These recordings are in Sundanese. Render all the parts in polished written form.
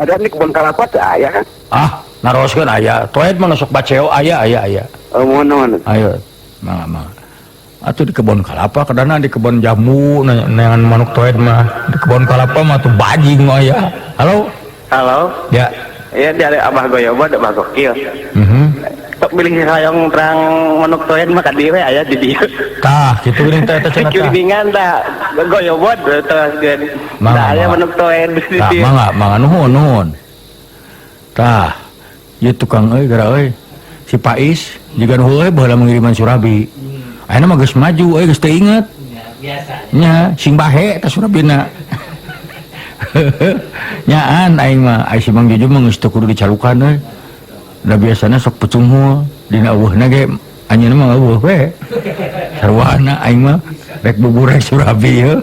Ada di kebun kalapa teh aya kan? Ah, naroskeun aya. Toet mah sok baceo aya aya aya. Oh, mohon mohon. Ayo, mangga mangga. Atuh di kebun kalapa kadana di kebun jambu neangan manuk toet mah. Di kebun kalapa mah tuh bajing mah aya. Halo? Halo. Ya. Iya dari Abah Goyobo, Abah Gokil. Sok bilih hayang terang manuk toet mah ka dieu we aya di dieu. Tah, kitu geuning teh eta cenah tah. Kelilingan tah Goyobod terus geun. Mangga, Tah aya mangga. manuk toet di Tah, dieu. mangga, mangga nuhun nuhun. Tah, ieu tukang euy gara euy. Si Pais jiga nu heueuy baheula mengiriman surabi. Ayeuna mah geus maju euy geus teu inget. Biasa. Nya, sing bahe tah surabina. Nyaan aing mah, ai si Mang Juju mah geus teu kudu dicalukan euy. Da biasana sok pecunghul dina eueuhna ge anjeunna mah eueuh we. Sarwana aing mah rek bubur rek surabi heuh.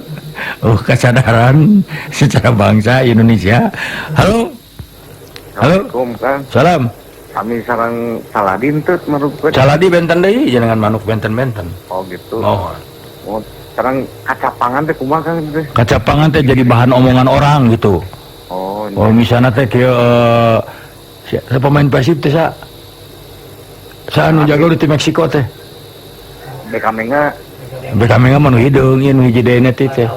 Oh, kesadaran secara bangsa Indonesia. Halo. Halo. Assalamualaikum Kang. Salam. Kami sarang Saladin teu merupkeun. Saladi benten deui jenengan manuk benten-benten. Oh gitu. Oh. Oh, sarang kacapangan teh kumaha Kang teh? Kacapangan teh jadi bahan omongan orang gitu. Oh, Oh, misalnya teh kieu si pemain Persib teh sa sa anu jago di tim Meksiko teh. Bekamenga. Bekamenga mah nu hideung ieu nu hiji deui teh teh.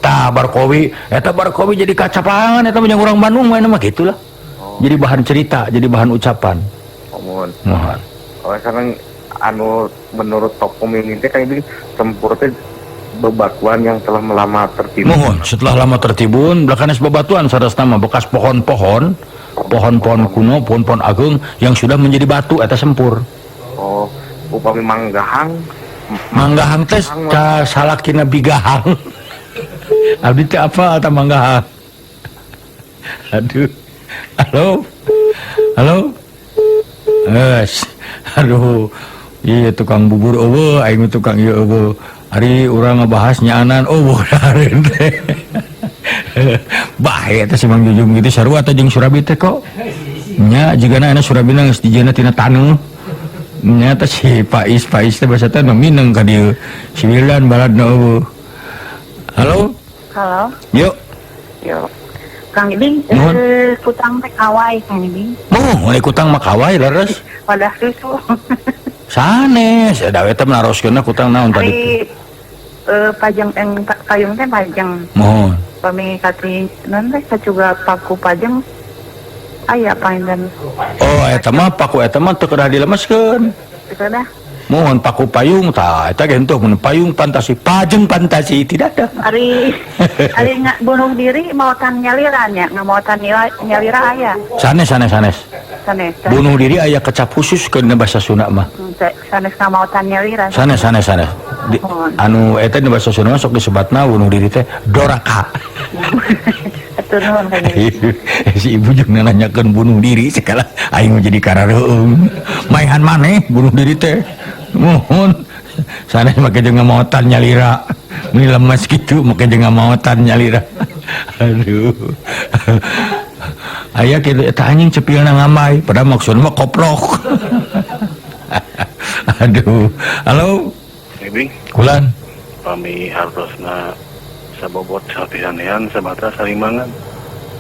Tah Barkowi, eta Barkowi jadi kacapangan eta mah urang Bandung mah mah gitulah. Oh. Jadi bahan cerita, jadi bahan ucapan. Oh, mohon. Mohon. Oh, sekarang anu menurut tokom ini teh kayak gini sempur teh bebatuan yang telah lama tertimbun. Mohon, setelah lama tertimbun, belakangnya bebatuan sadas nama bekas pohon-pohon, pohon-pohon kuno, pohon-pohon agung yang sudah menjadi batu eta sempur. Oh, upami manggahang. Manggahang teh ca salakina bigahang. Abdi teh apa eta manggahang? Aduh. Halo. Halo. Es. Aduh. Iya tukang bubur eueuh, aing tukang ieu eueuh. Ari urang ngebahas nyaanan eueuh dahareun teh. Bahe eta si Mang Jujung gitu sarua teh jeung Surabi teh kok. Nya jigana aya Surabina geus dijieunna tina taneuh. Nya teh si Pais, Pais teh basa teh nu mineng ka dieu. Si Wildan baladna eueuh. Halo. Halo. Yuk. Yuk. Kang Ibing, Nuhun. Kutang teh kawai Kang Ibing. Moh, mun kutang mah kawai leres. Wadah susu. Sanes, da we teh naroskeunna kutang naon tadi. Ari pajang eng payung teh pajang. Mohon. Pami kati non teh kacuga paku pajang aya panginten. Oh, eta mah paku eta mah teu kedah dilemeskeun. Teu kedah. Mohon paku payung tah eta ge henteu mun payung fantasi, pajeng fantasi tidak ada. Ari ari nga, bunuh diri maotan nyalira nya, ngamotan nyalira aya. Sanes sanes sanes. Sanes. Bunuh diri aya kecap khusus ke dina bahasa Sunda mah. Sanes ngamaotan nyalira. Sanes sanes sanes. Di, anu eta dina bahasa Sunda mah sok disebatna bunuh diri teh doraka. Atur nuhun Kang Ibing. Si ibu jeung nanyakeun bunuh diri segala aing jadi karareueung. Maehan maneh bunuh diri teh. Mohon sanes make jeung ngamaotan nyalira. Meni lemes kitu make jeung ngamaotan nyalira. Aduh. Aya kitu eta anjing cepilna ngamai padahal maksudna mah koplok. Aduh. Halo. Ibing. Kulan. Pami hartosna sabobot sapisanean sabata salimangan.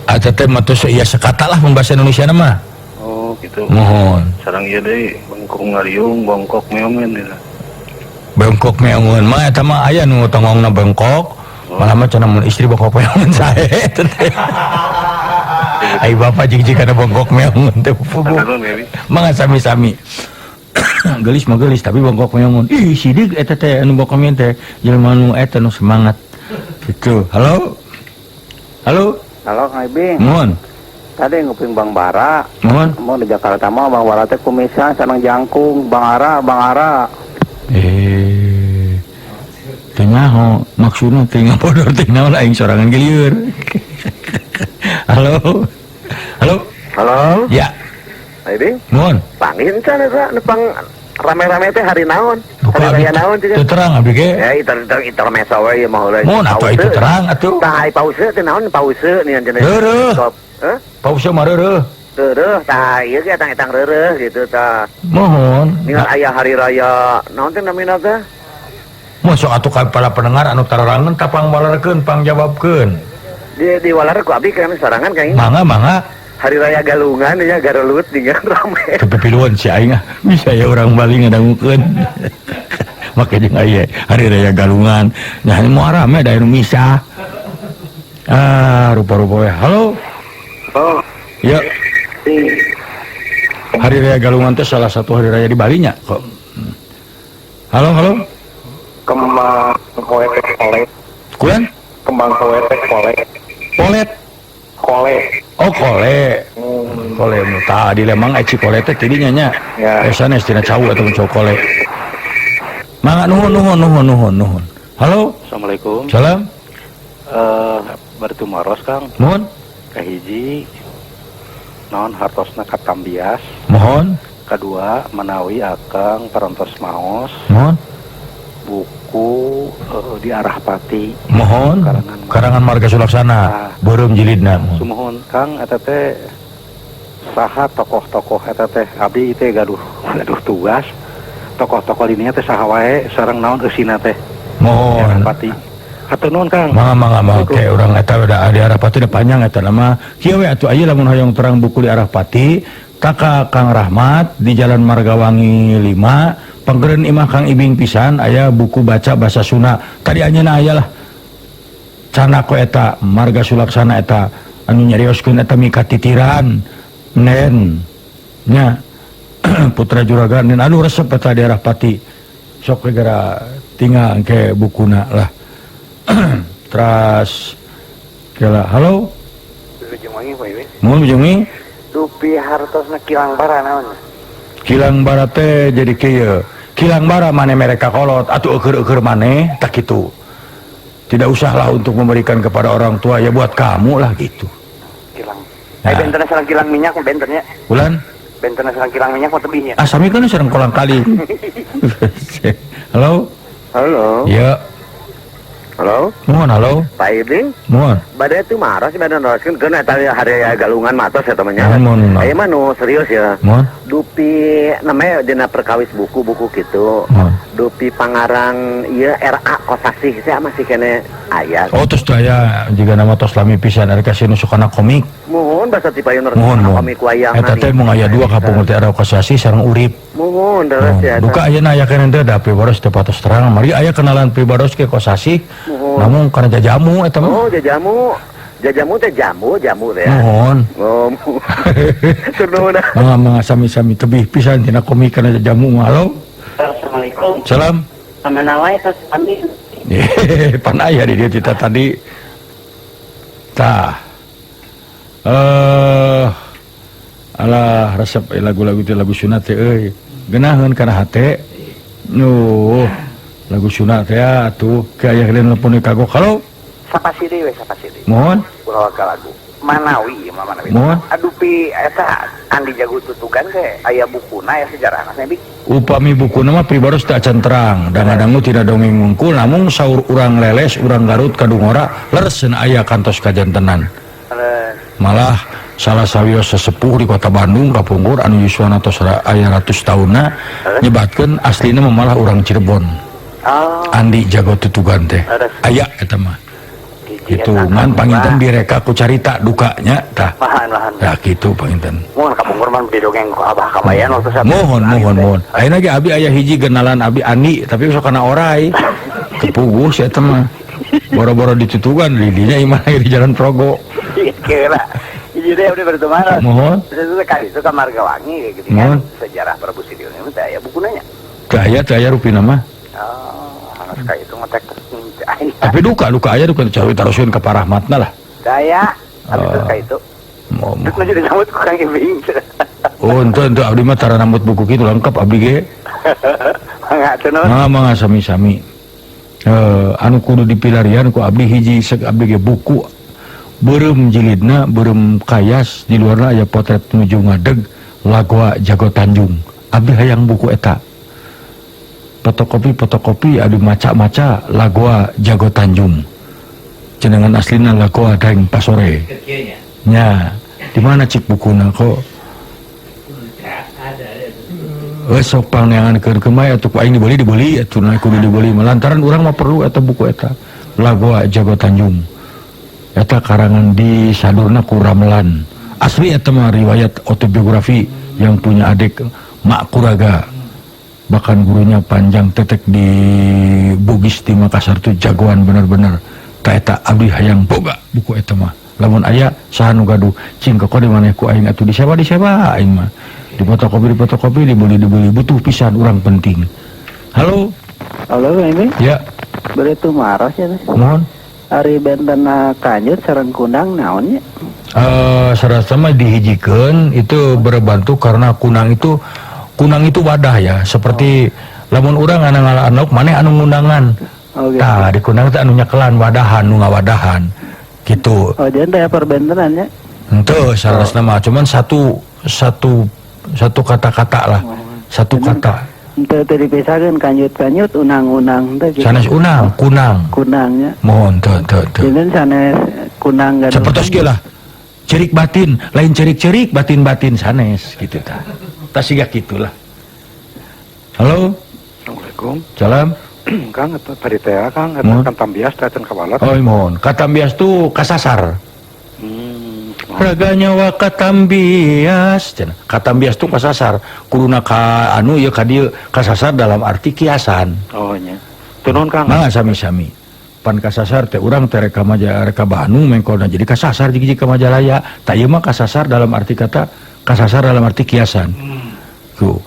Eta teh mah tos ieu sekata lah mun bahasa Indonesia mah. Oh gitu. Mohon. Sarang ieu deui bengkok ngariung, bongkok meongeun gitu. Bengkok meongeun mah eta mah aya nu tongongna bengkok. Oh. Malah mah cenah mun istri bongkok meongeun sae eta teh. Ai bapak jig-jig kana bongkok meongeun teh puguh. Mangga sami-sami. Gelis mah gelis tapi bongkok meongeun. Ih sidik eta teh anu bongkok meongeun teh jelema nu eta nu semangat. Gitu. Halo. Halo. Halo Kang Ibing. Mohon. Tadi nguping Bang Bara. Mohon. Mau di Jakarta mah Bang Bara teh kumisan sareng jangkung, Bang Ara, Bang Ara. Teu nyaho maksudna teh ngabodor teh naon aing sorangan ge lieur. Halo. Halo. Halo. Ya. Kang Ibing. Mohon. Pangin can eta nepang rame-rame teh hari naon? Buka Hari abdi raya naon juga? Teu terang abdi ge. Ya, intermezzo we ieu mah heula. Mohon atuh itu terang atuh. Tah ai pause teh naon pause nih cenah. Heureuh. Stop. Hah? Pause mah reureuh. Reureuh tah ieu ge etang-etang reureuh gitu tah. Mohon. Ningal aya hari raya naon teh namina teh? Mun sok atuh ka para pendengar anu tararangeun tah pangwalerkeun pangjawabkeun. Di waler ku abdi kana sorangan kang. Mangga mangga. Hari raya Galungan ya garelut tinggal rame. Kepipiluan si aing ah. Bisa ya urang Bali ngadangukeun. Make jeung aya hari raya Galungan. Nah moal rame da anu misa. Ah rupa-rupa we. Halo. Oh. Ya. Hari raya Galungan teh salah satu hari raya di Bali nya kok. Halo halo. Kembang koe teh kolek. Kulan? Kembang koe teh kolek. Polet. Kole. Oh kole. Kole tadi lemang eci kole teh tidinya nya. Ya. Sanes tina cau atau cau kole. Mangga nuhun nuhun nuhun nuhun nuhun. Halo. Assalamualaikum. Salam. Bertumaros Kang. Mohon. Kahiji naon hartosna katambias. Mohon. Kedua menawi akang parantos maos. Mohon. Buku di arah pati. Mohon. Karangan Marga Sulaksana. Nah. Beureum jilidna. Sumuhun Kang eta teh saha tokoh-tokoh eta teh abdi teh gaduh tugas tokoh-tokoh dininya teh saha wae sareng naon eusina teh. Mohon. Pati. Hatur nuhun Kang. Mangga mangga oke urang eta udah di arah pati udah panjang eta nama. Kieu we atuh aya lamun hoyong terang buku di arah pati Kakak Kang Rahmat di Jalan Margawangi 5 panggereun imah Kang Ibing pisan aya buku baca bahasa Sunda. Tadi anjeunna aya lah. Canako eta Marga Sulaksana eta anu nyarioskeun eta mikatitiran nen nya putra juragan nen anu resep eta di arah pati. Sok geura tinggal engke bukuna lah. Teras kela halo. Mohon Bujungi. Dupi hartosna Kilang Bara naon? Kilang Bara teh jadi kieu. Kilang Bara maneh mereka kolot atuh eueur-eueur maneh tak kitu. Tidak usahlah untuk memberikan kepada orang tua ya buat kamu lah gitu. Kilang. Nah. Bentenna sareng kilang minyak bentennya. Bulan? Bentenna sareng kilang minyak mah tebihnya. Ah sami kan sareng kolang kali. Halo. Halo. Ya. Halo. Mohon halo. Pak Ibing. Mohon. Bade teu maros bade neroskeun keun eta hari raya Galungan matos eta mah nya. Mohon. Aya mah nu serius ya. Mohon. Dupi namanya dina perkawis buku-buku gitu. Mohon. Dupi pangarang ieu RA Kosasih teh masih kene aya. Oh terus teh aya jiga nama tos lami pisan ari kasih nu sukana komik. Mohon basa ti payun komik wayang. Eta teh mung aya dua kapungkur teh RA Kosasih sareng Urip. Mohon deres ya. Duka ayeuna aya keneh teh da pribados teu patos terang. Mari aya kenalan pribados ke Kosasih. Namun karena jajamu eta mah. Oh, jajamu. Jajamu teh jamu, jamu teh. Mohon. Oh. Turun. Mangga mangga sami-sami tebih pisan tina komik kana jajamu. Halo. Assalamualaikum. Salam. Pamana wae tos pamit. Pan aya di dieu tita tadi. Tah. Alah resep lagu-lagu teh lagu sunat teh euy. Geunaheun kana hate. Nuh. Lagu sunat teh atuh ke aya telepon kagok. Halo. Sapasidi we sapasidi. Mohon. Ulah lagu. Manawi mah Manawi. Mohon. Aduh pi eta Andi Jago Tutugan teh aya bukuna aya sejarahna teh. Upami bukuna mah pribados teu acan terang, dangadangu tidak dongeng wungkul namung saur urang leles urang Garut kadungora leres cenah aya kantos kajantenan. Malah salah sawios sesepuh di kota Bandung kapungkur anu yuswana tos aya ratus taunna nyebatkeun aslina mah malah urang Cirebon. Oh. Andi Jago Tutugan teh. Aya eta mah. Gitu ngan panginten direka ku carita dukanya tah. Tah kitu panginten. Mohon kapungkur mah didongeng ku Abah Kabayan waktu saat. Mohon mohon mohon. Ayeuna ge abi aya hiji genalan abi Andi tapi sok kana orai. Kepuguh sia eta mah. Boro-boro ditutugan lidinya imah di Jalan Progo. Kira. Hiji deh udah berteman. Mohon. Itu kali itu ka Margawangi gitu kan. Sejarah Prabu Siliwangi teh aya bukuna nya. Teh aya teh aya rupina mah. Oh, harus kayak itu ngetek. Tapi duka aya duka cari taroskeun ka Pak Rahmatna lah. Daya, habis itu kayak itu. Terus maju disambut ku Kang Ibing. Oh, ente abdi mah tara nambut buku kitu lengkap abdi ge. Mangga teu nuhun. Mangga mangga sami-sami. Anu kudu dipilarian ku abdi hiji sek abdi ge buku beureum jilidna, beureum kayas di luarna aya potret nuju ngadeg Lagoa Jago Tanjung. Abdi hayang buku eta. Fotokopi abdi maca-maca Lagoa Jago Tanjung. Jenengan aslina Lagoa Daeng Pasore. Nya. Di mana cik bukuna kok? Sok pangneangan keur kemai atuh ku aing dibeli atuh na kudu dibeli lantaran urang mah perlu eta buku eta. Lagoa Jago Tanjung. Eta karangan di sadurna ku Ramlan. Asli eta mah riwayat autobiografi yang punya adik Mak Kuraga. Bahkan gurunya panjang tetek di Bugis di Makassar tuh jagoan bener-bener. Ta eta abdi hayang boga buku eta mah. Lamun aya saha nu gaduh cing kok di maneh ku aing atuh disewa aing mah. Di fotokopi dibeli butuh pisan urang penting. Halo. Halo ini. Ya. Bade tumaros ya teh. Mohon. Ari bentena kanjut sareng kunang naon nya? Sarasa mah dihijikeun itu berbantu karena kunang itu wadah ya, seperti lamun urang anu ngala maneh anu ngundangan. Oh, gitu. Tah di kunang teh anu nyekelan wadahan nu ngawadahan gitu. Oh, jadi teh perbentenan nya? Henteu sarasna mah cuman satu kata-kata lah. Satu kata. Henteu teu dipisahkeun kanjut-kanjut unang-unang teh gitu. Sanes unang, kunang. Kunangnya. Mohon teu teu teu. Jadi sanes kunang gaduh. Sapertos kieu lah. Cerik batin, lain cerik-cerik batin-batin sanes gitu tah. Tah siga kitulah. Halo. Assalamualaikum. Salam. Kang tadi teh Kang eta katambias teh can kawalat. Oh mohon. Katambias tuh kasasar. Raga nyawa katambias cenah. Katambias tuh kasasar. Kuduna ka anu ieu ka dieu kasasar dalam arti kiasan. Oh nya. Teu nuhun Kang. Mangga sami-sami. Pan kasasar teh urang teh reka reka Bandung mengkolna jadi kasasar jig-jig ka Majalaya. Tah ieu mah kasasar dalam arti kata kasasar dalam arti kiasan. Tuh.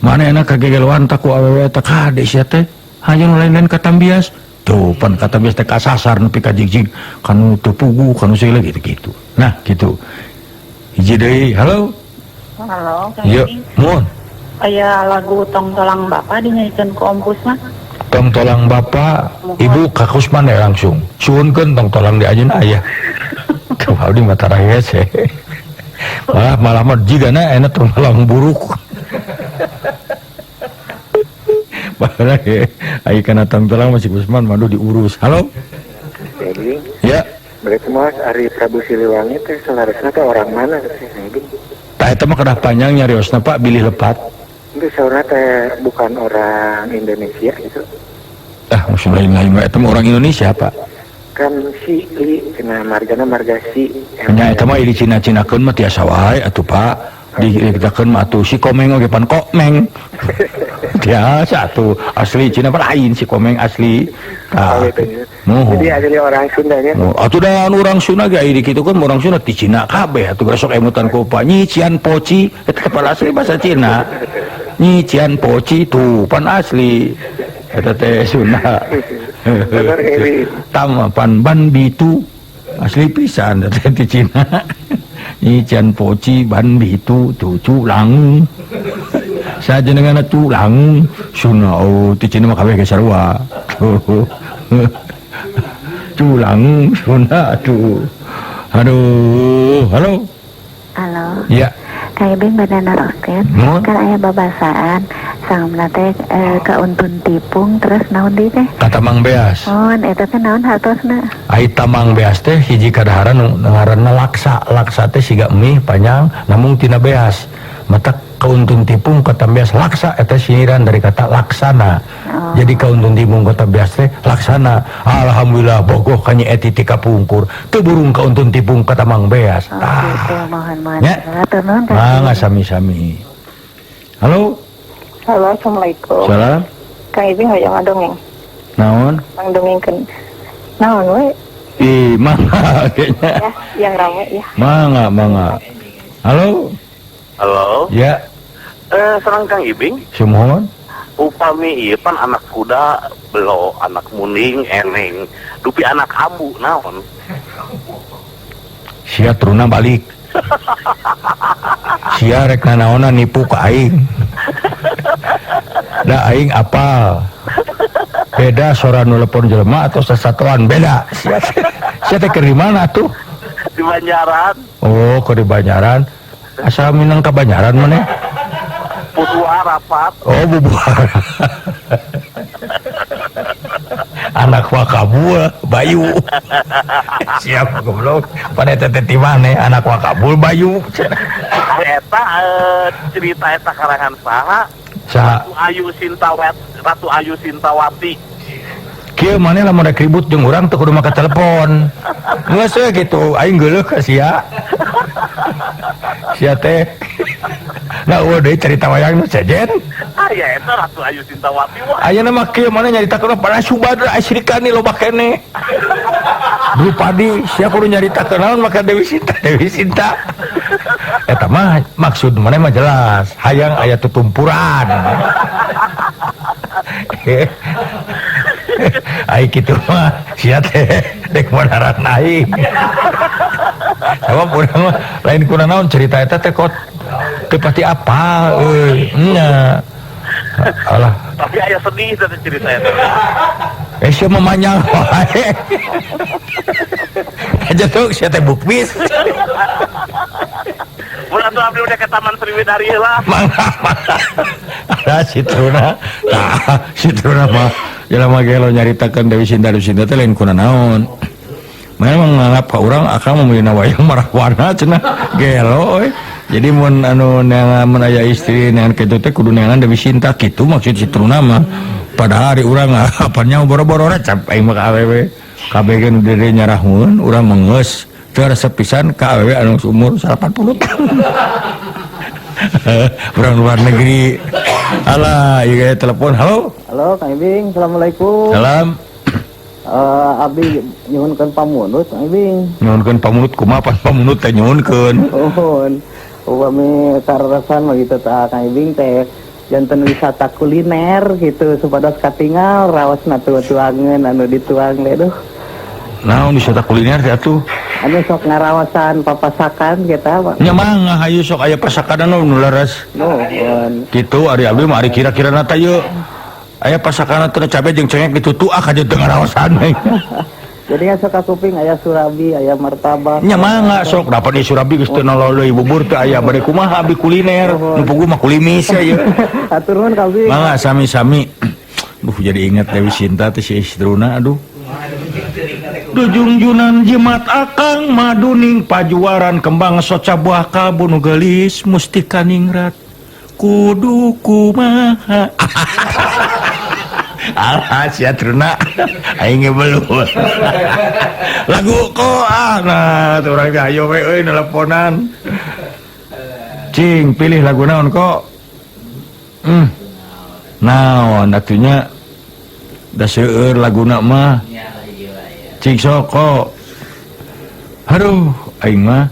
Mana enak kagegeloan tak ku awewe teh kade sia teh. Hayang lain-lain katambias. Tuh pan katambias teh kasasar nepi ka jig-jig kanu teu puguh kanu segala gitu-gitu. Nah, gitu. Hiji deui. Halo. Halo. Iya, mohon. Aya lagu Tong Tolang Bapak dinyanyikan ku Om Kusman. Tong Tolang Bapak, Ibu ka Kusman ya langsung. Suhunkeun Tong Tolang di anjeun aya. Tuh abdi mah tara hese. Malah mah jigana enak tong tolang buruk. Malah ai kana tong tolang masih Kusman mah diurus. Halo. Jadi. Ya. Berarti mas Ari Prabu Siliwangi teh selaresna teh orang mana sih? Tah eta mah kedah panjang nyariosna Pak bilih lepat. Itu saurna teh bukan orang Indonesia gitu. Ah, maksud lain-lain eta mah orang Indonesia Pak. Kan si li kena margana marga si. Nya eta mah di Cina-Cinakeun mah tiasa wae atuh Pak. Dikitakeun mah atuh si Komeng oge pan Komeng. Tiasa atuh asli Cina pan lain si Komeng asli. Tah. Oh, jadi asli orang Sunda nya. Atuh da anu orang Sunda ge aya dikitu kan orang Sunda ti Cina kabeh atuh sok emutan ku Pak Nyi Cian Poci eta pan asli bahasa Cina. Nyi Cian Poci tuh pan asli eta teh Sunda. Tama pan ban bitu asli pisan eta ti Cina. Nyi Cian Poci ban bitu tuh culang. Sajenengan culang Sunda oh ti Cina mah kabeh ge sarua. Culang Sunda tuh. Aduh, halo. Halo. Ya. Kang Ibing bade naroskeun. Kan aya babasaan sangna teh kauntun tipung terus naon deui teh? Katamang beas. Oh, eta teh naon hartosna? Ai tamang beas teh hiji kadaharan nu ngaranna laksa. Laksa teh siga mie panjang namung tina beas. Mata kauntun tipung katambias laksa eta sinyiran dari kata laksana. Oh. Jadi kauntun tipung katambias teh laksana. Alhamdulillah bogoh ka Nyi Eti ti kapungkur. Teu burung kauntun tipung katamang beas. Oh, gitu, mohon-mohon. Ya. Mangga sami-sami. Halo. Halo, assalamualaikum. Salam. Kang Ibing hoyong ngadongeng. Naon? Ngadongengkeun. Naon we? Ih, mangga kayaknya. Ya, yang rame ya. Mangga, mangga. Halo. Halo. Ya. Serang Kang Ibing. Sumuhun. Upami ieu pan anak kuda belo, anak muning eneng, dupi anak ambu naon? Sia truna balik. Sia rek nanaonan nipu ka aing. Da aing apal. Beda sora nu telepon jelema atau sasatoan beda. Sia teh keur di mana tuh? Di Banjaran. Oh, keur di Banjaran. Asal minang ka Banjaran maneh? Bubuar rapat. Oh, bubuar. Anak Wakabul Bayu. Siap goblok. Pan eta teh ti maneh anak Wakabul Bayu. Eta cerita eta karangan saha? Saha? Ratu Ayu Sintawati. Kieu maneh lamun rek ribut jeung urang teu kudu make telepon. Geus we kitu, aing geuleuh ka sia. Sia teh. Nah, eueuh deui cerita wayang nu sejen. Aya eta Ratu Ayu Sintawati wah. Ayeuna mah kieu maneh nyaritakeun pada Subadra Srikani loba keneh. Drupadi sia kudu nyaritakeun naon maka Dewi Sinta, Dewi Sinta. Eta mah maksud maneh mah jelas, hayang aya tutumpuran. Ai kitu mah sia teh dek manaran aing. Sabab urang mah lain kuna naon cerita eta teh kot teu pati apa euy nya. Alah. Tapi aya sedih teh cerita eta. Sia mah manyang wae. Aja tuh sia teh bukbis. Ulah tuh abdi udah ke Taman Sriwidari lah. Mangga mangga. Ada si Truna. Tah, si Truna mah jelema gelo nyaritakeun Dewi Sinta, Dewi Sinta teh lain kuna naon. Memang nganggap ka urang akang meulina wayang marahwana cenah gelo euy. Jadi mun anu neangan mun aya istri neangan kitu teh kudu neangan Dewi Sinta kitu maksud si Truna mah. Padahal ari urang apannya boro-boro recep aing mah ka awewe. Kabeh ge nu dede nyarahun urang mah geus teu resep pisan ka awewe anu umur 80 tahun. Urang luar negeri. Alah, ieu ge telepon. Halo. Halo, Kang Ibing. Assalamualaikum. Salam. Abdi nyuhunkeun pamunut, Kang Ibing. Nyuhunkeun pamunut kumaha pan pamunut teh nyuhunkeun. Nuhun. Upami karasan mah kitu tah Kang Ibing teh janten wisata kuliner gitu supados katingal raosna tuangeun anu dituang teh duh. Naon wisata kuliner teh atuh? Anu sok ngarawasan papasakan kita Pak. Nya mangga hayu sok aya pasakan anu nu leres. Nuhun. Kitu ari abdi mah ari kira-kirana teh ieu. Aya pasakan teh cabe jeung cengek ditutu ah ka teu ngarawasan. Jadi kan sok kuping aya surabi, aya martabak. Nya mangga sok dapat di surabi geus teu nolol deui bubur teu aya bade kumaha abdi kuliner. Nu puguh mah kulimis ya ieu. Hatur nuhun Kang Bing. Mangga sami-sami. Duh jadi ingat Dewi Sinta teh si Istruna aduh. Dujungjunan jimat akang maduning pajuaran kembang soca buah kabun gelis mustika ningrat kudu kumaha. Alah sia Truna aing ge belum. Lagu ko ah nah tuh urang teh ayo we euy nelponan. Cing pilih lagu naon kok? Naon atunya da seueur laguna mah. Cing soko. Aduh aing mah.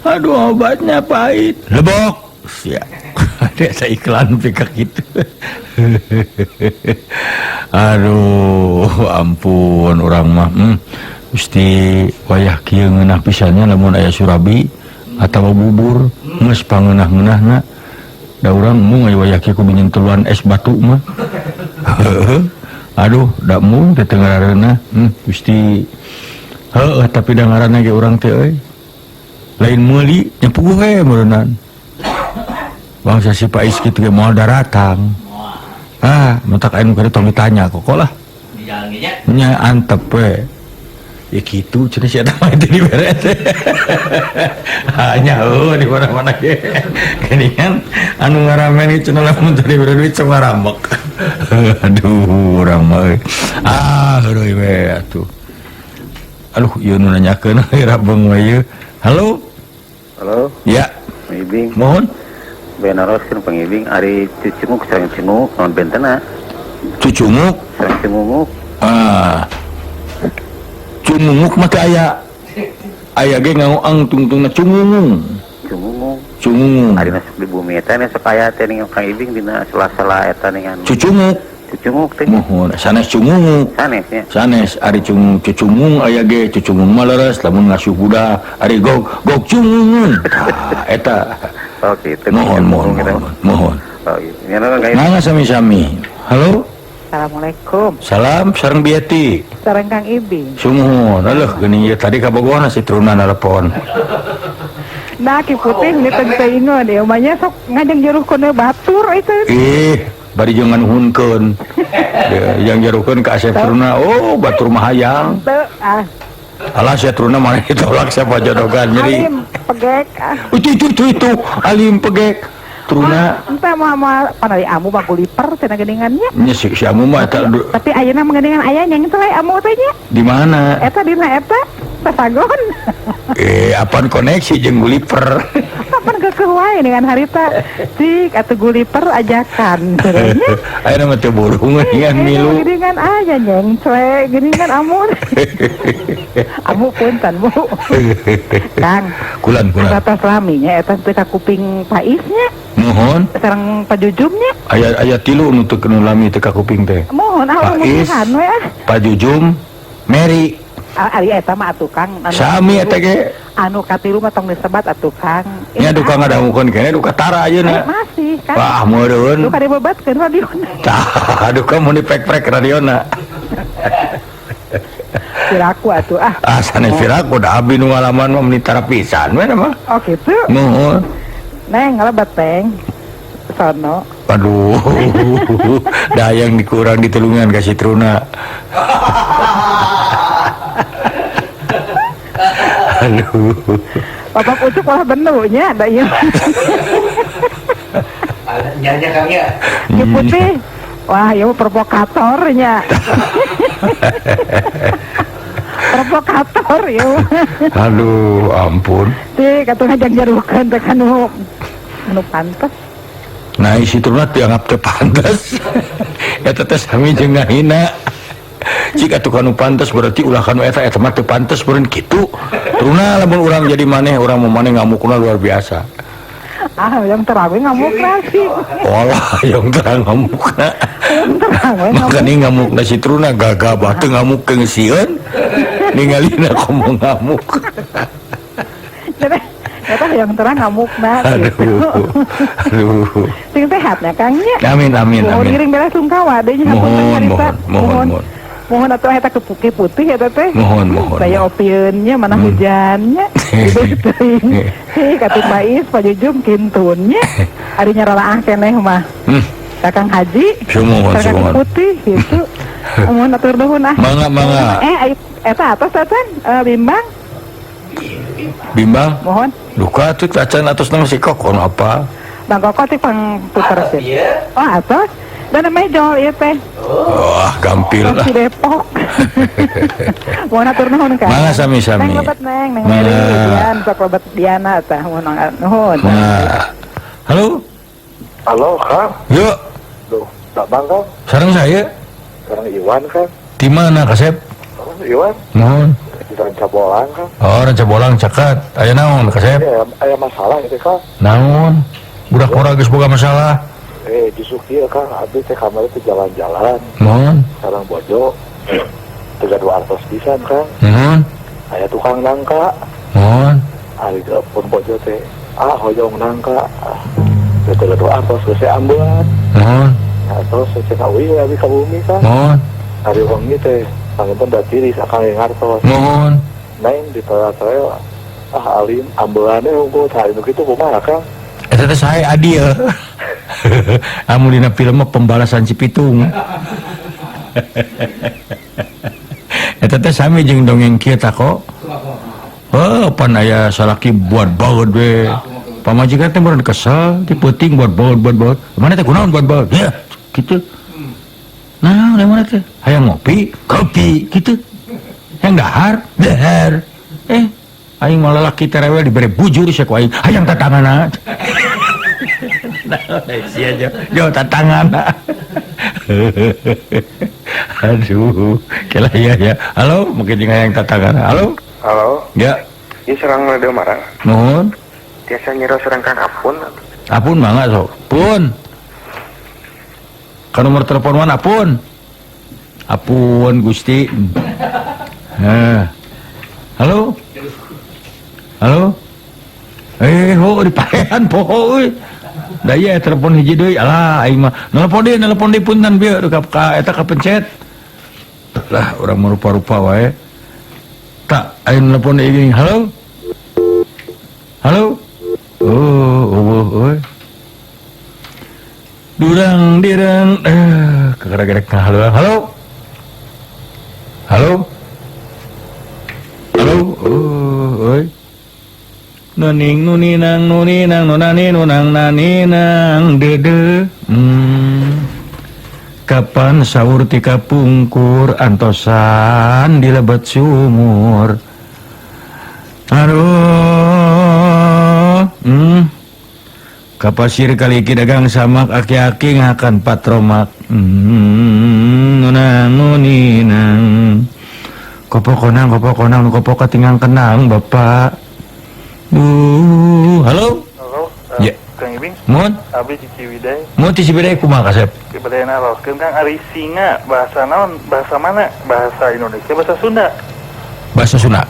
Aduh obatnya pahit. Lebok. Sia. Ada iklan pikak gitu. Aduh, ampun urang mah. Gusti wayah kieu ngeunah pisannya lamun aya surabi atawa bubur geus pangeunah-ngeunahna. Da urang mung aya wayah kieu kudu nyenteluan es batu mah. Aduh, da mung teh teu ngarareunah. Gusti. Heueuh tapi da ngaranna ge urang teh euy. Lain meuli nya puguh we meureunnan. Bangsa si Pais kitu ge moal daratang. Ah, matak anu kada tong ditanya kok lah. Nya antep we. Ya kitu cenah si eta mah teh dibere teh. Hanya heuh di mana-mana ge. Geuningan anu ngaramen ieu cenah lamun teu dibere duit sok ngarambek. Aduh, urang mah euy. Ah, heureui we atuh. Aduh, ieu nu nanyakeun rabeung we ieu. Halo. Halo. Ya. Pangibing. Mohon. Benaroskeun pangibing ari cucunguk sareng cunguk naon bentena? Cucunguk sareng cungunguk. Ah. Cungunguk mah teh aya. Aya ge ngaoang tungtungna cungungung. Cungungung. Cungungung. Ari masuk di bumi eta nya sok aya teh ning Kang Ibing dina sela-sela eta ningan. Cucunguk. Cucunguk teh. Mohon sanes cungunguk. Sanes nya. Sanes ari cung cucungung aya ge cucungung mah leres lamun ngasuh budak ari gog gog cungungun. Tah eta. Oh gitu. Mohon mohon mohon. Mohon. Oh iya. Mangga sami-sami. Halo. Assalamualaikum. Salam sareng Bieti. Sareng Kang Ibing. Sumuhun. Aduh geuning ieu tadi kabogohna si Truna nelpon. Nah, Ki Putih ini teu ingon ieu mah nya sok ngajeng juruh kana batur itu. Ih, Bari jeung nganuhunkeun. Yang jarukeun ka Asep Truna, oh batur mah hayang. Alah sia Truna mana ditolak siapa jodogan nyeri. Alim pegek. Itu alim pegek. Truna entah mau panari amu mah guliper cenah geuningannya. Nya si amu mah eta. Tapi ayeuna mah geuningan aya nya teh amu teh nya. Di mana? Eta dina eta Sasagon. Apaan koneksi jeung guliper? Kapan kekeh wae dengan harita. Cik atuh guliper ajakan. Ayeuna mah teu burung geuningan milu. Geuningan aya nyengcle geuningan amu. Amu punten Bu. Kang. Kulan. Atas laminya eta teh ka kuping Paisnya. Mohon. Sareng pajujumnya. Aya tilu nu teu kenu lami teu ka kuping teh. Mohon ah Pais, we ah. Pajujum, Mary. Ari eta mah atuh Kang. Sami eta ge. Anu katilu mah tong disebat atuh Kang. Nya duka ngadangukeun keneh duka tara ayeuna. Masih kan. Wah meureun. Duka dibebatkeun radiona. Tah duka mun dipek-prek radiona. Piraku atuh ah. Ah sanes piraku da abdi nu ngalaman mah meuni tara pisan we mah. Oh kitu. Nuhun. Neng ngalebat teng. Sono. Aduh. Dayang dikurang ditulungan ka si Truna. Aduh. Bapak Ucuk malah benunya da ieu. Nyanya Kang ya. Ki putih. Wah, ieu provokatornya. Provokator ieu. Aduh, ampun. Teh katuh ngajang-jarukeun teh kanu anu pantes. Nah, isi Truna dianggap teu pantes. Eta teh sami jeung ngahina. Jika tuh kanu pantes berarti ulah kanu eta eta mah teu pantes beureun kitu. Truna lamun urang jadi maneh, urang mau maneh ngamukna luar biasa. Ah, yang terang we ngamukna sih. Olah, yang terang ngamukna. Terang we ngamuk. Makanya ngamukna si Truna gagabah teu ngamuk keung sieun. Ningalina komo ngamuk. Jadi eta yang terang ngamukna. Aduh. Aduh. Sing sehat nya Kang nya. Amin amin amin. Mohon ngiring bela sungkawa deui nya hapunten harita. Mohon mohon. Mohon atuh eta kepuki putih eta teh. Mohon mohon. Saya opieunnya mana hujannya. Teuing. Hei katuh Pais pajujum kintunnya. Ari nyaralaah keneh mah. Kakang Haji. Sumuhun sumuhun. Putih gitu. Mohon atur nuhun ah. Mangga mangga. Eta atos acan bimbang. Bimbang? Mohon. Duka atuh acan atos nang si Kokon apa? Bang Koko teh pangputer sih. Oh atos. Dan namanya jol ieu teh. Wah, gampil lah. Di Depok. Mohon atur nuhun Kang. Mangga sami-sami. Neng lebet neng, neng Mary, Dian, sok lebet Diana tah mohon nuhun. Halo. Halo, Kang. Yuk. Duh, tak Bang Kang. Sareng saya. Sareng Iwan Kang. Di mana Kasep? Sareng Iwan. Nuhun. Di Ranca Bolang Kang. Oh, Ranca Bolang caket. Aya naon Kasep? Iya, aya masalah itu Kang. Naon? Budak ora geus boga masalah. Justru kieu Kang, abdi teh kamari teh jalan-jalan. Mohon. Sareng bojo. Teu gaduh artos pisan Kang. Mohon. Aya tukang nangka. Mohon. Ari pun bojo teh, ah hoyong nangka. Teu gaduh artos geus ambean. Mohon. Nah, terus cek uih abdi ka bumi Kang. Mohon. Ari wengi teh panginten da tiris akang ngartos. Mohon. Neng ditolak-tolak ah alim ambeannya unggul tah nu kitu kumaha Kang? Eta teh sae adil. Amun dina film mah pembalasan Cipitung. Eta teh sami jeung dongeng kieu tah kok. Heuh, pan aya salaki buat baeud we. Pamajikan teh meureun kesel, ti peuting buat baeud buat baeud. Mana teh kunaon buat baeud? Ya, kitu. Nah, mana teh? Hayang ngopi, kopi kitu. Hayang dahar, dahar. Aing malah laki terewel dibere bujur sia ku aing. Hayang tatanganna. Nah, sia jo tatanganna. Aduh, kela ya ya. Halo, mungkin jeung hayang tatanganna. Halo. Halo. Ya. Ieu serang Radio Mara. Nuhun. Tiasa nyiro serang Kang Apun. Apun mangga sok. Pun. Ka nomor telepon mana Apun? Apun Gusti. Nah. Halo. Halo. Ho dipaehan poho euy. Da ieu telepon hiji deui. Alah aing mah nelpon deui punten bieu ka eta kapencet. Lah urang mah rupa-rupa wae. Tak aing nelpon deui geuning. Halo. Halo. Oh, eueuh euy. Durang dirang gara-gara halo. Halo. Halo. Halo. Oh, oi. Nuning nuninang nuninang nunani nunang naninang dede. Kapan sahur tika pungkur antosan dilebet sumur. Aduh. Kapasir kali iki dagang samak aki-aki ngakan patromak. Nunang nuninang. Kopo konang kopo katingang kenang bapak. Halo. Halo. Ya. Kang Ibing. Mun? Abi di Ciwidey. Mun di Ciwidey kumaha kasep? Ciwidey naroskeun Kang ari singa bahasa naon? Bahasa mana? Bahasa Indonesia, bahasa Sunda. Bahasa Sunda.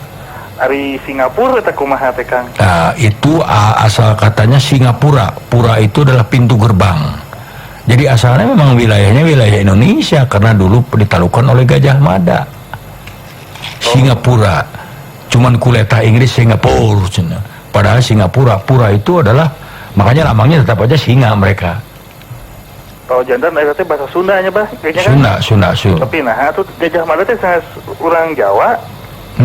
Ari Singapura eta kumaha teh Kang? Nah, itu asal katanya Singapura. Pura itu adalah pintu gerbang. Jadi asalnya memang wilayahnya wilayah Indonesia karena dulu ditalukan oleh Gajah Mada. Singapura. Cuman kuleta Inggris Singapura cenah. Padahal Singapura, pura itu adalah makanya lambangnya tetap aja singa mereka. Kalau jantan eta teh bahasa Sunda nya bah, kayaknya kan. Sunda. Tapi nah atuh Gajah Mada teh sanes urang Jawa.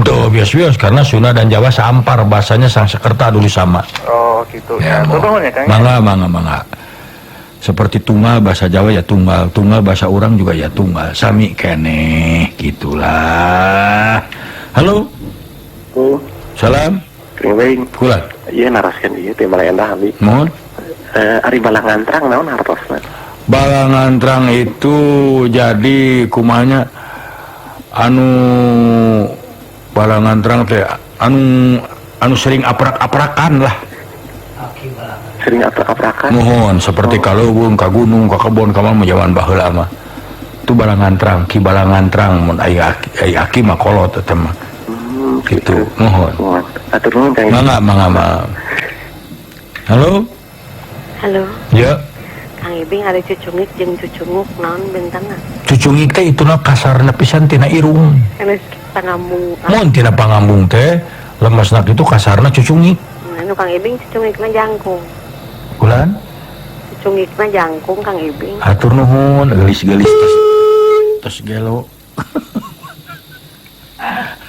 Tuh bias-bias karena Sunda dan Jawa sampar bahasanya Sanskerta dulu sama. Oh gitu. Ya, ya, Kang. Mangga. Seperti tunggal bahasa Jawa ya tunggal, tunggal bahasa orang juga ya tunggal. Sami keneh gitulah. Halo. Salam. Kang. Kula. Iya naraskeun ieu teh Balai Endah abi. Mohon. Ari Balangantrang naon hartosna? Balangantrang itu jadi kumanya anu Balangantrang teh anu sering aprak-aprakan lah. Sering aprak-aprakan. Mohon seperti kaleuweung ka gunung ka kebon ka mah jaman baheula mah. Itu Balangantrang, Ki Balangantrang mun aya aki mah kolot eta mah. Gitu, mohon. Atur nuhun Kang. Mangga. Halo. Halo. Ya. Kang Ibing ada cucungik jeung cucunguk naon bentangna? Cucungik teh ituna kasarna pisan tina irung. Enes pangambung. Mun tina pangambung teh lemesna itu kasarna cucungik. Anu Kang Ibing cucungikna jangkung. Kulan? Cucungikna jangkung Kang Ibing. Hatur nuhun, geulis-geulis tos gelo.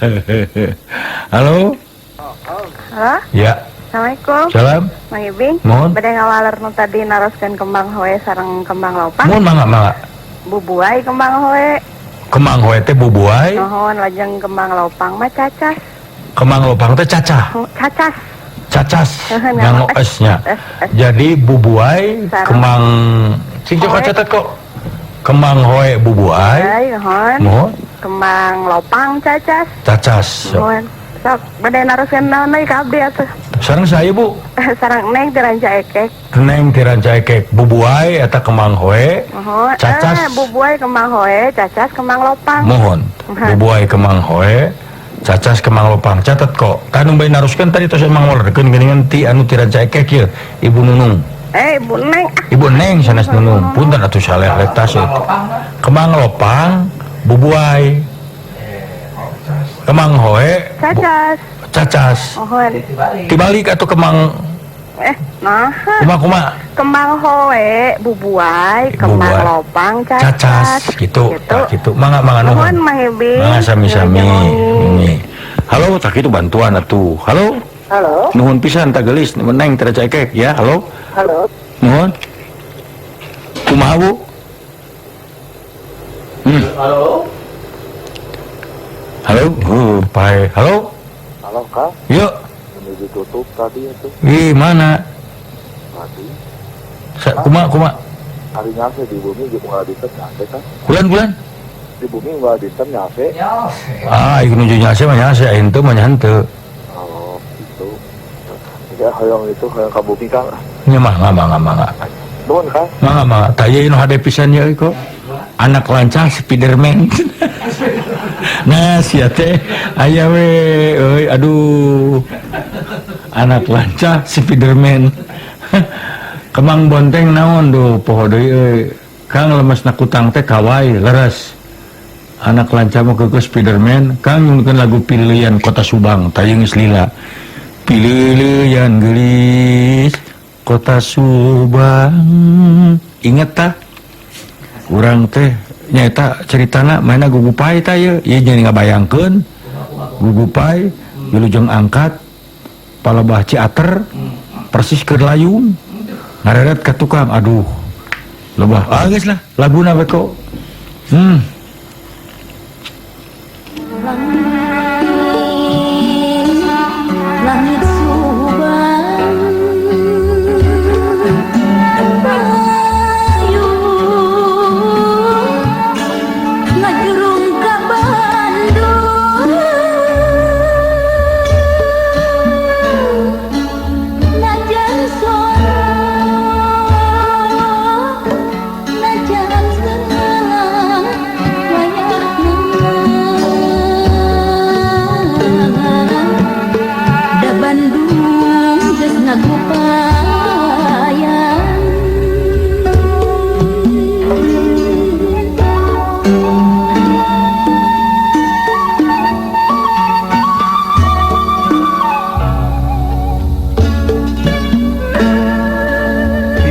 Halo. Halo. Ya. Assalamualaikum. Salam. Mang Ibing. Mohon. Bade ngawaler nu tadi naroskeun kembang hoe sareng kembang lopang. Mohon mangga. Bubuai kembang hoe. Kembang hoe teh bubuai. Mohon lajeng kembang lopang mah cacas. Kembang lopang teh cacah. Cacas. Cacas. Nganggo es-nya. Jadi bubuai kembang sing cok catet kok. Kembang hoe bubuai. Mohon. Mohon. Kembang lopang cacas. Cacas. Mohon. Sok bade naroskeun naon deui ka abdi atuh. Sareng saya Bu. Sareng Neng ti Rancaekek. Neng ti Rancaekek. Bubuai eta kembang hoe. Mohon. Cacas. Bubuai kembang hoe, cacas kembang lopang. Mohon. Bubuai kembang hoe, cacas kembang lopang. Catet kok. Kanu bae naroskeun tadi tos emang walerkeun geuningan ti anu ti Rancaekek ieu, Ibu Nunung. Ibu Neng. Ibu Neng sanes Nunung. Punten atuh saleh tas. Kembang lopang, bubuai. Kemang hoe cacas. Cacas. Mohon. Tibalik atau kemang nah. Kuma. Kembang hoe bubuai, kembang lopang cacas. Cacas gitu. Gitu. Mangga nuhun. Nuhun Mang Ibing. Mangga sami-sami. Halo, tak itu bantuan atuh. Halo. Halo. Nuhun pisan tak geulis Neng teh Rancaekek ya. Halo. Halo. Nuhun. Kumaha Bu? Halo. Halo, pai. Halo. Halo, Kak. Yuk. Menuju tutup tadi itu. Ih, mana? Tadi. Kuma. Hari nyase di bumi jeung unggal dinten nyase kan? Bulan. Di bumi unggal dinten nyase. Ah, ieu nuju nyase mah nyase, henteu mah henteu. Oh, gitu. Ya hoyong itu hoyong ka bumi Kang. Nya mangga. Nuhun, Kang. Mangga. Tah ieu nu hade pisan ieu kok. Anak lancang Spiderman. Nah, sia teh aya we euy aduh. Anak lancah Spiderman. Kemang bonteng naon duh poho deui euy. Kang lemesna kutang teh kawai leres. Anak lancah mah keukeuh Spiderman. Kang nyungkeun lagu Pilihan Kota Subang tah geus lila. Pilihan geulis Kota Subang. Inget tah urang teh nyaeta ceritana mainna gugupai tah ieu ieu jadi ngabayangkeun gugupai wilujeng angkat palebah Ciater persis keur layung ngareret ka tukang aduh lebah ah geus lah laguna we kok Langit Subang ayu ngajurung ka Bandung najan soro najan senang wayahna da Bandung geus ngagupayan.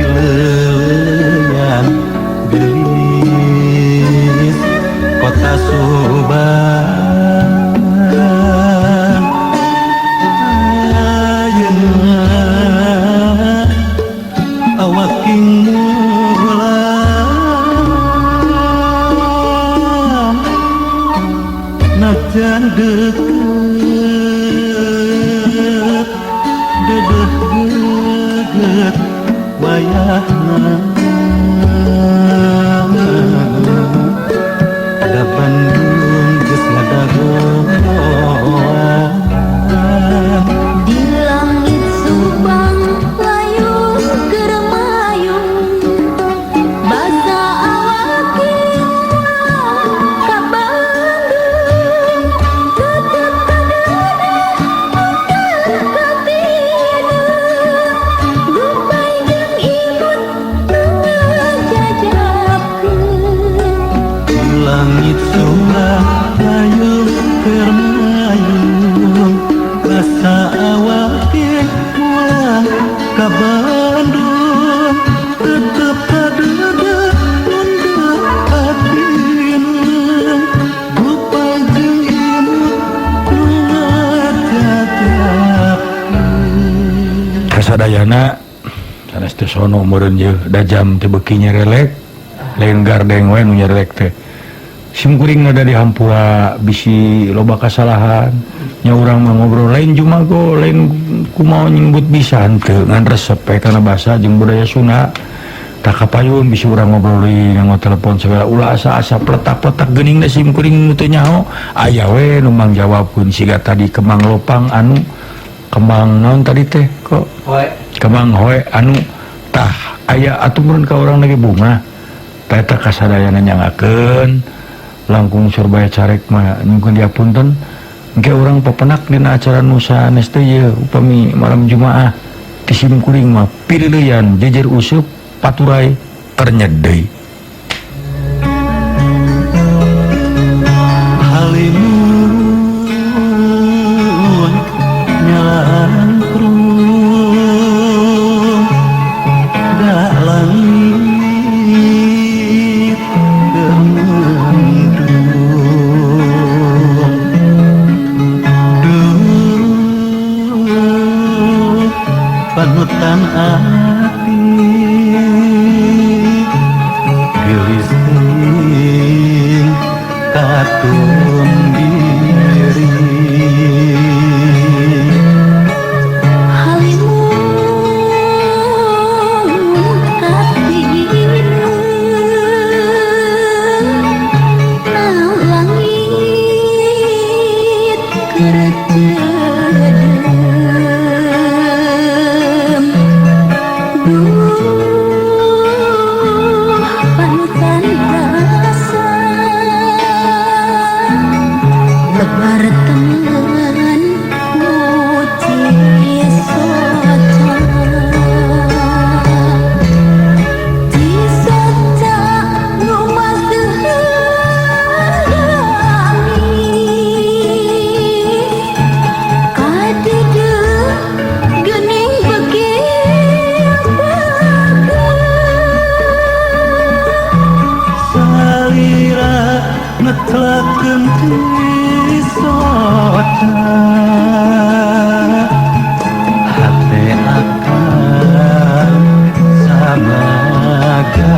Pileuyan geulis kota Subang ayeuna awak king mulang najan deukeut dedeh geget wayahna da Bandung geus ngadagoan. Di langit Subang layung keur mayung basa awak ka Bandung tetep kadeudeung mundur katineu gupai jeung imut nu ngajajabkeun. Di langit Subang layung keur mayung basa awak mulang ka Bandung tetep kadeudeung mundur katineu gupai jeung imut nu ngajajabkeun. Kasadayana sanes teu sono meureun yeuh da jam teh beuki nyerelek lain gardeng we nu nyerelek teh sim kuring da di hampura bisi loba kasalahan nya urang mah ngobrol lain jumago lain kumaha nyebut bisa henteu ngan resep we kana basa jeung budaya Sunda tak kapayun bisi urang ngobrol deui nganggo telepon segala ulah asa-asa pletak-pletak geuning da sim kuring nu teu nyaho aya we nu mangjawabkeun siga tadi Kemang Lopang anu Kemang naon tadi teh kok Kemang hoe anu tah aya atuh meureun ka urang lagi bunga tah eta kasadayana nyangakeun langkung surbaya carek mah nyungkeun diapunten engke urang papenak dina acara nu sanes teh ieu upami malam Jumaah ti sim kuring mah pilileuyan jejer useup paturai ternyet deui. Halimun nyalangkrung da langit keur mendung duh panutan ati geulis teuing katun diri. Ngetlekeun ti soca hate akang samaga.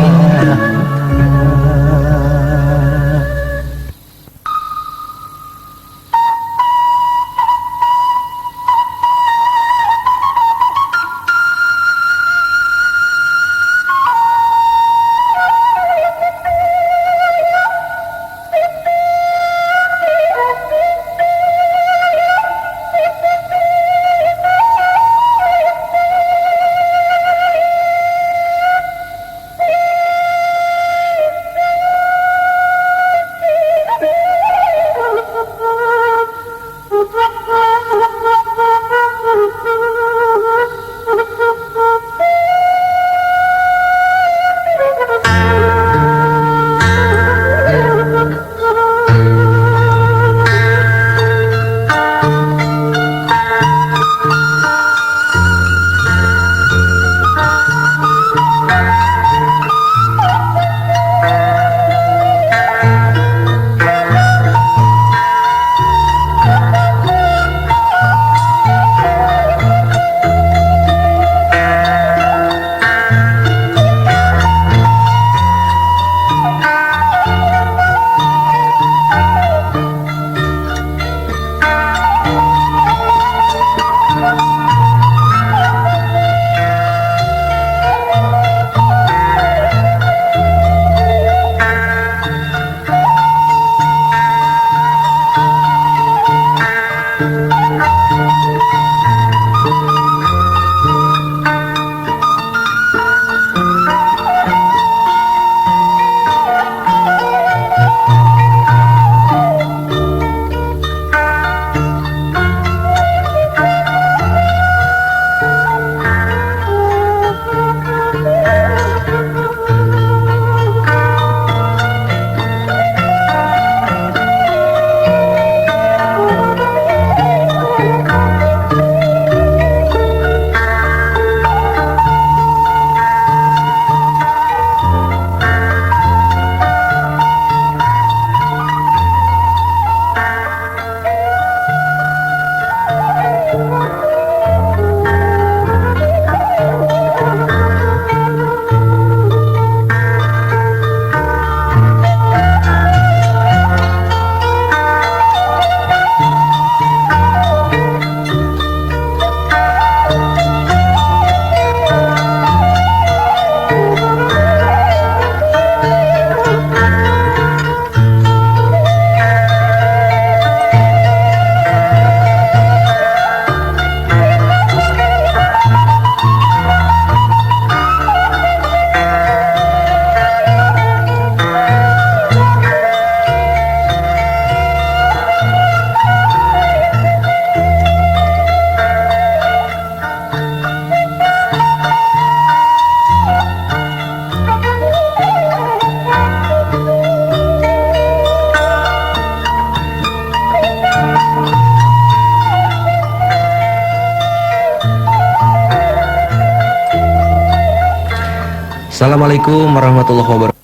Assalamualaikum warahmatullahi wabarakatuh.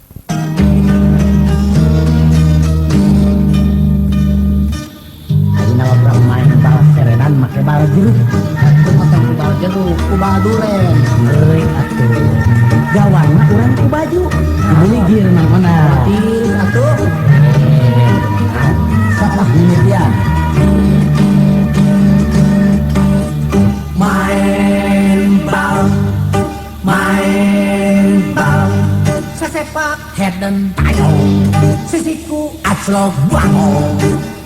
Ayeuna urang main bal serenan make bal jeruk. Atuh ku bal jeruk, ku bal duren. Heuy atuh. Gawangna urang ku baju. Dibeli gear nang mana? Tiris atuh. Sok lah mimitian. Main bal, main bal, sesepak head and tayo, sisiku aclok bango.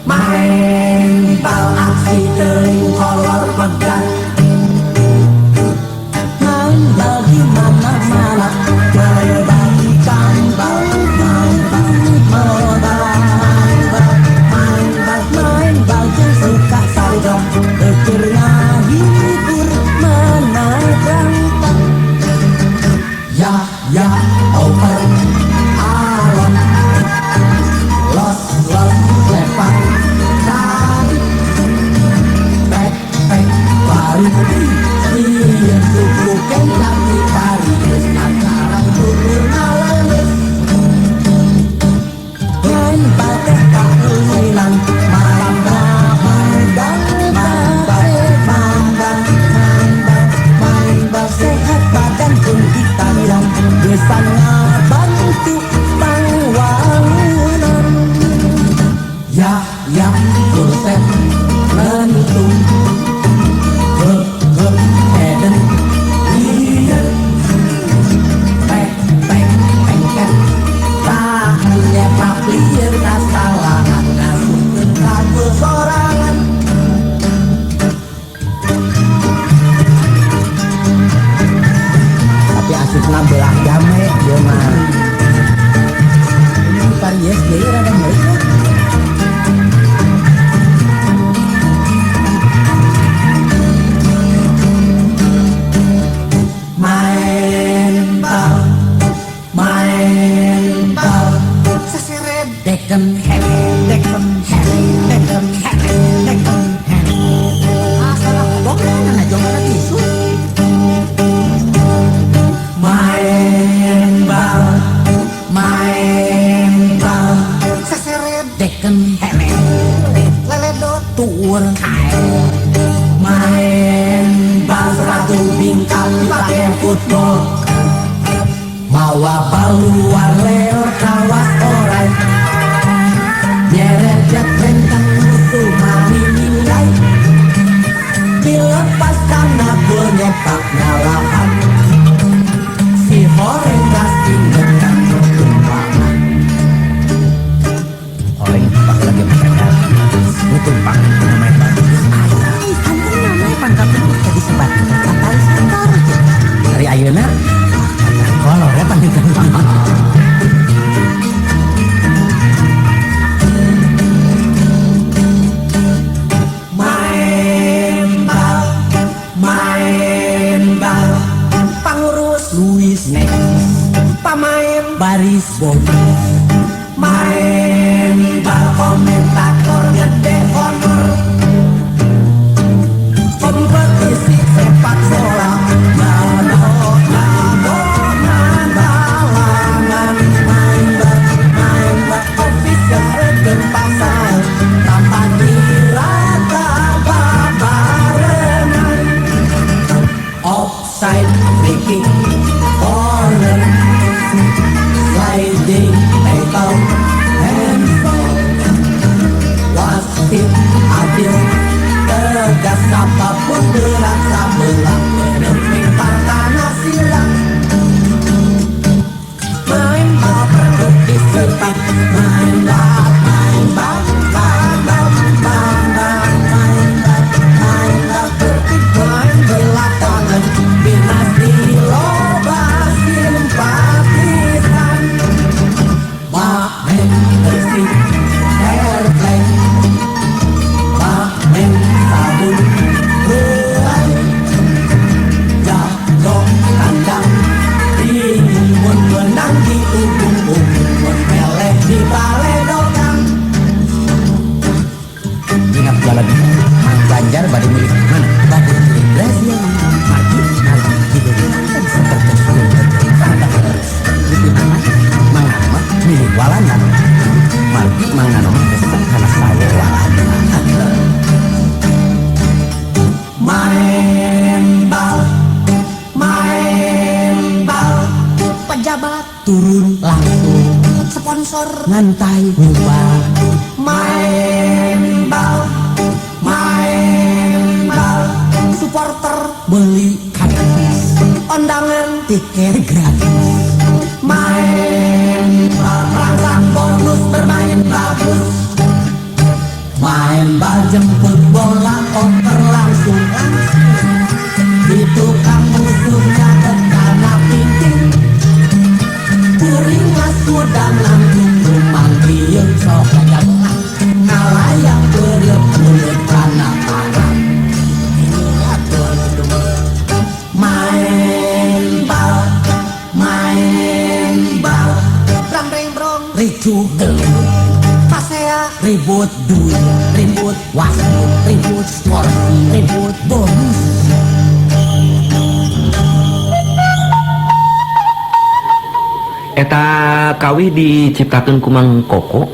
Main bal aksi teuing kolor pegat. Main bal di mana-mana, main bal di tambal, main bal, main bal, main bal, main bal jeung suka sarjong, keur ngahibur menang. Ya ya over alon, los los lepak tarik, pek pek balik, sieun suku kencang di pari, geus lantaran cukur ngalemes. Main bal teh Ngabelah jame ieu mah. Ini paries deui rada nyeri. Main bal, main bal, seseret deken hen, deken hen, deken hen, deken hen. Asal bogan na jongana tisu. Main bal, main bal, seseret deken hen, leledot tuur kae. Main bal sepatu bingkang dipakai football. Mawa bal luar leor kawas orai. Nyeret jet rentang musuh mani nilai. Dilepas karena gol nyepak ngalahan. Si horeng pasti ngekan tumpangan. Horeng pas lagi makan lu tumpang main bal. Katalisator dari ayeuna kolor ya panginten. Main bal, main bal, pangurus Luis Nex, pamain baris Bobby. Main bal komentator gede honor. Kompetisi sepak bola, jago-jagoan balangan. Main bal, official regen pasal, tanpa dirata babarengan. Offside, free kick, corner, sliding, tackle, handball. Wasit adil, tegas apapun berat sabelah, demi tanah silang. Main bal perlu disepak, main bal, main bal, bal, bal, bal, bal, main bal, main bal, tertib main belakangan, dinasti loba simpatisan. Main bersih, fair play, main sabun ruai, jago kandang, bingung mun menang di ubung-ubung, mun meleh di baledokan. Ingat jalan Mang Ganjar bari milik mana? Bari milik Brazil, maju maju gitu kan seperti itu mana? Mangano milik Walanda, margi Mangano resep kana sawo Walanda. Main bal, main bal, pejabat turun langsung, sponsor ngantai nyumbang. Main bal, main bal, supporter beli karcis, undangan tiket gratis. Main bal, perangsang bonus bermain bagus. Main bal jemput bola oper langsung langsung. Di tukang musuhnya karena piting. Kuring sudah langsung rumah sok jagoan. Ngalayang berep-berep karena parah. Main bal, main bal, brang-breng-brong ricuh gelut. Pasea ribut duit, ribut wasit, ribut skor, ribut bonus. Eta kawih diciptakeun ku Mang Koko.